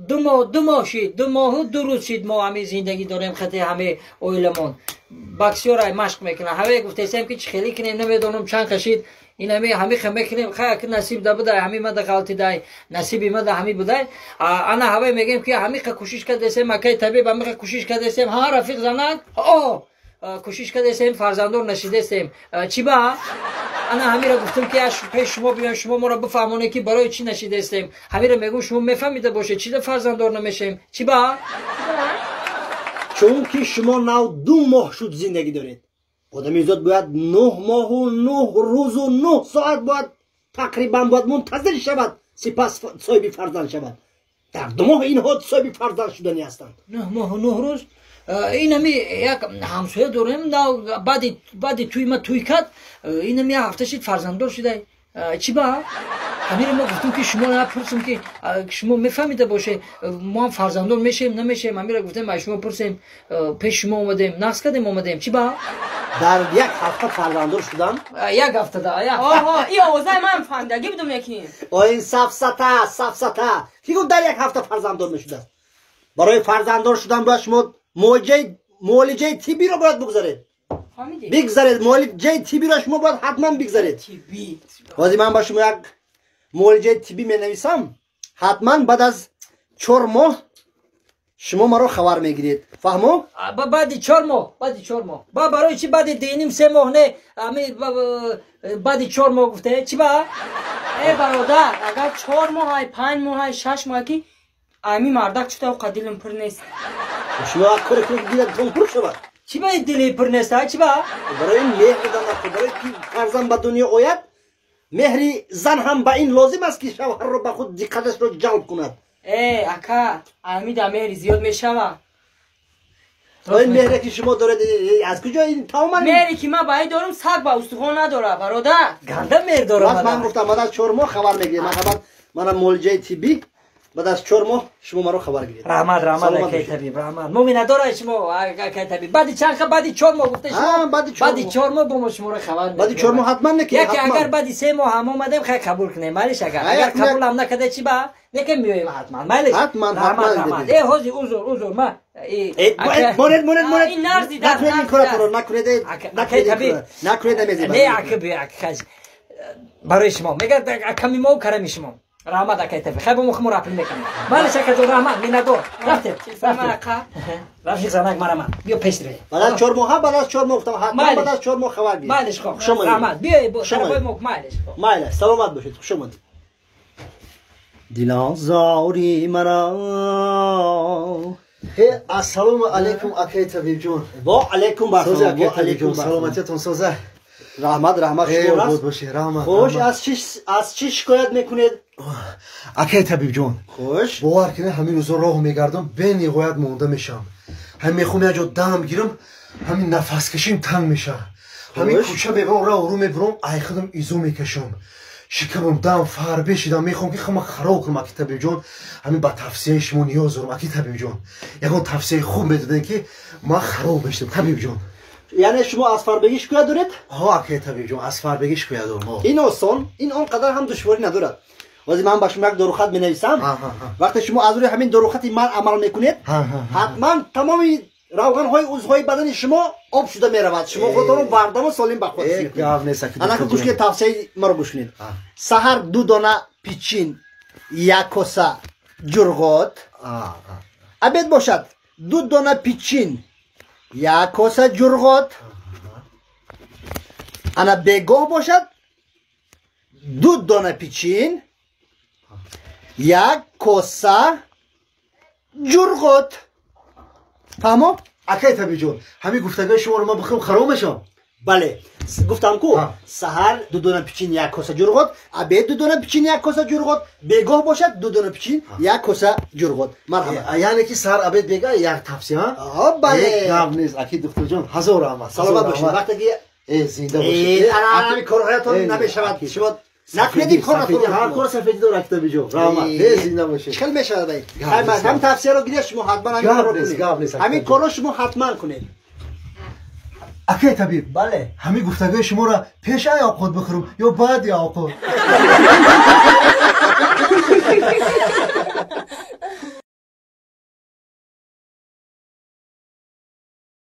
2 моҳ шид, 2 моҳу 2 рӯз шид, мо ҳами зиндагӣ дорем, хати ҳами оиламон боксёрай, машқ мекунад. Ҳаве гуфтесем, ки чӣ хелӣ кунем, намедонам, чанд кашид. Ин ҳами ҳами мекунем, хай, ки насиб да будай, ҳами мада ғалтидай, насиби мада ҳами будай. Ана ҳаве мегем, ки ҳамиқа кӯшиш кардесем, акай табиб, ҳамиқа кӯшиш кардесем. Ҳа, рафиқ занак, о кӯшиш кардесем, фарзанддор нашидесем. Чӣ ба? Ана ҳамира гуфтам, ки пеш шумо биёем, шумо моро бифаҳмонед, ки барои чӣ нашидестем. Ҳамира мегӯм, шумо мефаҳмида бошед, чида фарзанддор намешем, чӣ ба? Чунки шумо нав 2 моҳ шуд зиндагӣ доред. Одамизод бояд 9 моҳу 9 рӯзу 9 соат бояд, тақрибан, бояд мунтазир шавад, сипас соҳиби фарзанд шавад. Дар 2 моҳ инҳо соҳиби фарзанд шудани ҳастанд. 9 моҳу 9 рӯз. Инами як ҳамсоя дорем, баъди туй ма туй кард, инами як ҳафта шид, фарзанддор шудай. Чӣ ба? Ҳамиро мо гуфтем, ки шумо пурсем, ки шумо мефаҳмида боше, мо ҳам фарзанддор мешем, намешем. Ҳамиро гуфтем, аз шумо пурсем, пеш шумо омадем, нақс кардем, омадем. Чӣ ба? Дар як ҳафта фарзанддор шудан? Як ҳафтада. И овозаи ман фаҳмидагӣ будум, лекин. О, ин сафсата, сафсата. Ки гуфт, дар як ҳафта фарзанддор мешудааст? Барои фарзанддор шудан бояд шумо муолиҷаи тиббиро бояд бигзаред. Бигзаред муолиҷаи тиббиро, шумо бояд ҳатман бигзаред. Ҳозир ман ба шумо як муолиҷаи тиббӣ менависам, ҳатман баъд аз 4 моҳ шумо маро хабар мегиред. Фаҳмо? Баъди 4 моҳ, баъди 4 моҳ. Ба барои чӣ баъди 2.5, 3 моҳ не, баъди 4 моҳ гуфте, чӣ ба? Э, бародар, агар 4 моҳай, 5 моҳай, 6 моҳ, ки ами мардак чута оқа дилм пур нест. Шумо як коре кунед, дилатон пур шавад. Чӣ ба дили пур нест, чӣ ба? Барои меҳр дан, барои ки фарзанд ба дунё ояд, меҳри зан ҳам ба ин лозим аст, ки шавҳарро ба худ диққаташро ҷалб кунад. Э, ака, ами да меҳри зиёд мешава. Ин меҳре, ки шумо доред, аз куҷо ин тамоман? Меҳре, ки ман ба ин дорум, саг ба устухон надора, бародар. Ганда меҳр дорам. Ман гуфтам, баъд аз 4 моҳ хабар мегирем. Ман хабар, мана муолиҷаи тиббӣ, баъд аз 4 моҳ шумо маро хабар гиред. Раҳмат, раҳмат, акай табиб, раҳмат. Мо миннатдор аз шумо, акай табиб. Баъди чанд, баъди 4 моҳ гуфта шумо, баъди 4 моҳ бо мо шуморо хабар. Баъди 4 моҳ ҳатман неки. Яке агар баъди 3 моҳ ҳам омадем, хай, қабул кунем, майлиш? Агар қабулам накарда, чӣ ба? Лекин меоем ҳатман, майлиш? Ҳатман, ҳатман. Э, ҳозир, узр, узр, ма Монед, монед, монед, накунед ин коратонро, накунед, накунед, накунед, намезебад. Не, ака, би, ака, барои шумо мега, ками мо карами шумо. Раҳмат, акай табиб. Хай, бо мо хумор апл мекунем. Майлиш, акаҷон, раҳмат, миннатдор. Рафтем, рафиқ занак, марамат, биё пеш ре. Баъд аз 4 моҳ, баъд аз 4 моҳ гуфтам, ҳатман баъд аз 4 моҳ хабар гиред. Майлиш, хоб, раҳмат, биёй тарафои мо, майлиш. Майлиш, саломат бошед, хуш омадед. Дилозори маро. Ассалому алайкум, акай табибҷон. Во алайкум басалом, во алайкум. Саломатиятон соза. Раҳмат, раҳмат. Шумо бошед, раҳмат. Хуш, аз чӣ шикоят мекунед? Акай табибҷон. Хуш. Бовар кунед, ҳамин рӯзо роҳ мегардам, бениҳоят монда мешавам. Ҳамин мехоҳам як ҷо дам гирам, ҳамин нафаскашим танг мешавад. Ҳамин кӯча мебарам, роҳ рӯ мебурам, ай худам изо мекашам, шикамам дам фарбе шидам. Мехоҳам, ки хама хароб кунам, аки табибҷон. Ҳамин ба тавсияи шумо ниёз дорам, аки табибҷон. Ягон тавсияи хуб медодем, ки ман хароб мешудам, табибҷон. Яъне шумо аз фарбегӣ шикоят доред? Ҳо, акай табибҷон, аз фарбегӣ шикоят дорам. Ин осон, ин он қадар ҳам душворӣ надорад. Ҳозир ман ба шумо як дорухат менависам. Вақте шумо аз рӯи ҳамин дорухати ман амал мекунед, ҳатман тамоми равғанҳои узвҳои бадани шумо об шуда меравад, шумо худтонро бардаму солим ба худ. Анака, гӯш кунед, тавсияи маро гӯш кунед. Саҳар ду дона пичин, як коса ҷурғот. Обед бошад, ду дона пичин, як коса ҷурғот. Ана бегоҳ бошад, ду дона пичин, як коса ҷурғот. Фаҳмо? Акай табибҷон, ҳамин гуфтагои шуморо ман бихӯрам, хароб мешавам? Бале, гуфтам ку, саҳар ду дона пичин, як коса ҷурғот, обед ду дона пичин, як коса ҷурғот, бегоҳ бошад, ду дона пичин, як коса ҷурғот. Марҳамат. Яъне ки саҳар, обед, бега як тавсия? Бале. Гап нест, аки духтурҷон, ҳазор раҳмат. Саломат бошед. Вақте ки Зинда бошед. Ҳамин корҳоятон намешавад, шумо накунед ин корро. Ҳар кор сафедӣ дорад, аки табибҷон, раҳмат, зинда бошед. Чӣ хел мешавад? Ҳамин тавсияро гиред, шумо ҳатман ҳамин корро кунед. Ҳамин корро шумо ҳатман кунед. Акай табиб. Бале. Ҳамин гуфтагои шуморо пеш ай овқот бихӯрам ё баъди овқот?